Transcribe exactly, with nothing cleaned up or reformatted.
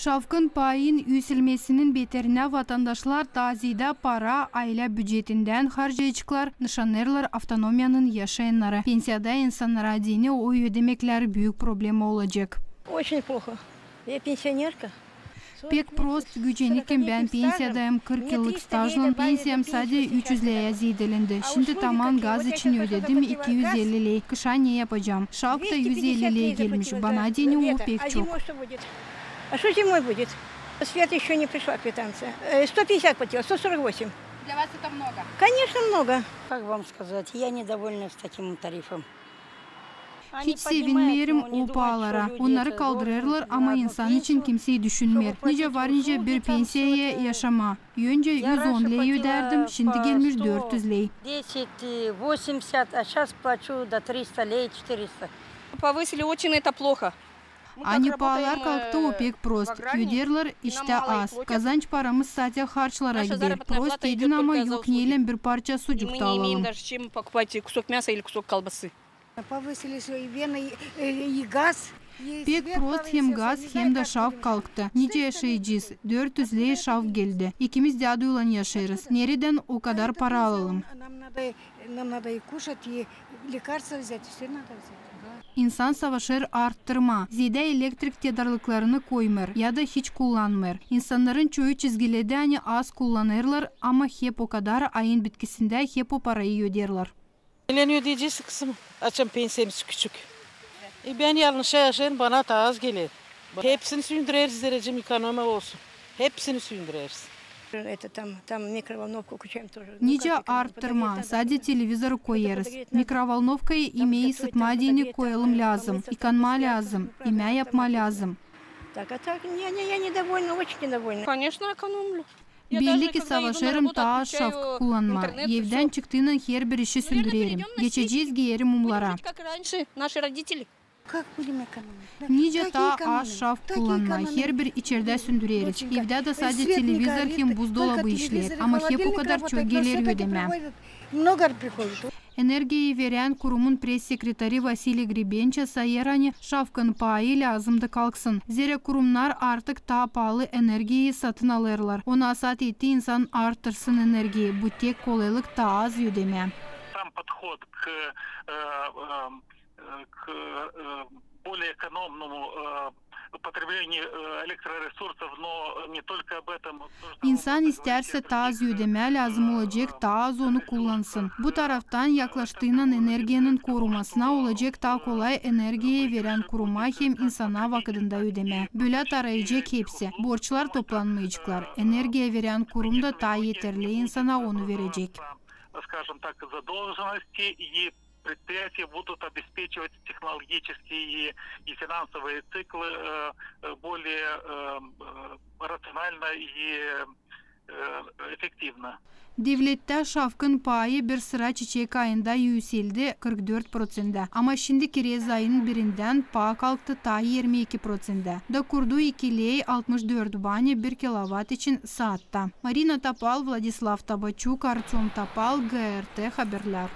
Şafkın paayın üüselmesinin beterinä vatandaşlar taa zeedä para aylä bücetindän harcayaceklar, nışanêrlar avtonomiyanın yaşayannarı. Pensiyada insannara deyni o ödemeklär büük problema olacek. Очень плохо. Я пенсионерка. Pek prost, gücenikim, bän pensiyadayım, kırk yıllık stajlan pensiyam sade üç üz leä zeedelendi. Şindi taman gaz için ödedim iki üz elli ley. Kışa ne yapacam? Şafk ta üz elli ley gelmiş. Bana deyni o pek çok. А что зимой будет? Свет ещё не пришла квитанция. Э, сто пятьдесят платила, сто сорок восемь. Для вас это много? Конечно, много. Как вам сказать, я недовольна с таким тарифом. Hiç sevinmeerim o paalara. Onnarı kaldırêrlar, ama insan için kimsey düşünmeer. Nicä var nicä bir pensiyaya yaşamaa. Öncä üz on ley ödärdim, şindi gelmiş dört üz ley. Десять восемьдесят, а щас плачу до триста лей, четыреста. Повысили очень, это плохо. Ani paalar kalktı, o pek prost. Öderlär iştä az. Kazanç paramız sade harçlara gider. Prost dedin, ama yok neylän bir parça sucuk ta alalım. Pek prost, hem gaz, hem dä şafk kalktı. Nicä yaşayacez? Dört üz ley şafk geldi. İkimiz däduylan yaşêêrız. Neredän o kadar para alalım? İnsan savaşêr arttırmaa. Zeedä elektrik tedarlıklarını koymêêr ya da hiç kullanmêêr. İnsannarın çoyu çizgiledä, ani az kullanêrlar, ama hep o kadar, ayın bitkisindä hep o parayı öderlär. Neylän ödeyecez, kızım, açan pensiyamız küçük. E, bän yalnız yaşêêrım, bana taa az geler. Hepsini süündüreriz, zerä ekonomiya olsun. Hepsini süündüreriz. Nicä arttırmaa, sade televizor koyêrız. Mikrovolnovkaya imeyi ısıtmaa deyni koyalım lääzım. Yıkanmaa lääzım, imää yapmaa lääzım. Belli ki savaşêrım taa şafk kullanmaa. Evdän çıktıynan herbir işi süündürerim. Geçecez geerim mumlara. Nicä taa az şafk kullanmaa, herbir içerdä süündüreriz. Evdä dä sade televizor hem buzdolabı işleer, ama hep o kadar çok geler ödemää. Energiyayı verän kurumun press-sekretari Vasiliy Gribença sayêr, ani şafkın paayı lääzımdı kalksın. Zerä kurumnar artık taa paalı energiyayı satın alêrlar. Onnar saat etti insan arttırsın energiyayı. Bu tek kolaylık taa az ödemää. Сам подход к, э, э, к, э, более экономному, э, потреблению, э, электроресурсов, но не только об этом. İnsan istärsä, taa az ödemää lääzım olacek, taa az onu kullansın. Bu taraftan yaklaştıynan energiyanın korumasına olacek taa kolay energiyayı verän kuruma hem insana vakıdında ödemää. Bölä tarayacek hepsi. Borçlar toplanmayaceklar. Energiya verän kurum da taa eterli insana onu verecek. Скажем так, задолженности и предприятия будут обеспечивать технологические и, и финансовые циклы, э, э, более, э, э, рационально и, э, эффективно. Devlettä şafkın paayı bir sıra çiçek ayında üüseldi kırk dört proţentä, ama şindi kirez ayının birindän paa kalktı taa irmi iki proţentä. Da kurdu iki ley altmış dört bani bir kilovaat için saatta. Marina Topal, Vladislav Tabaçuk, Artöm Topal, G R T haberlär.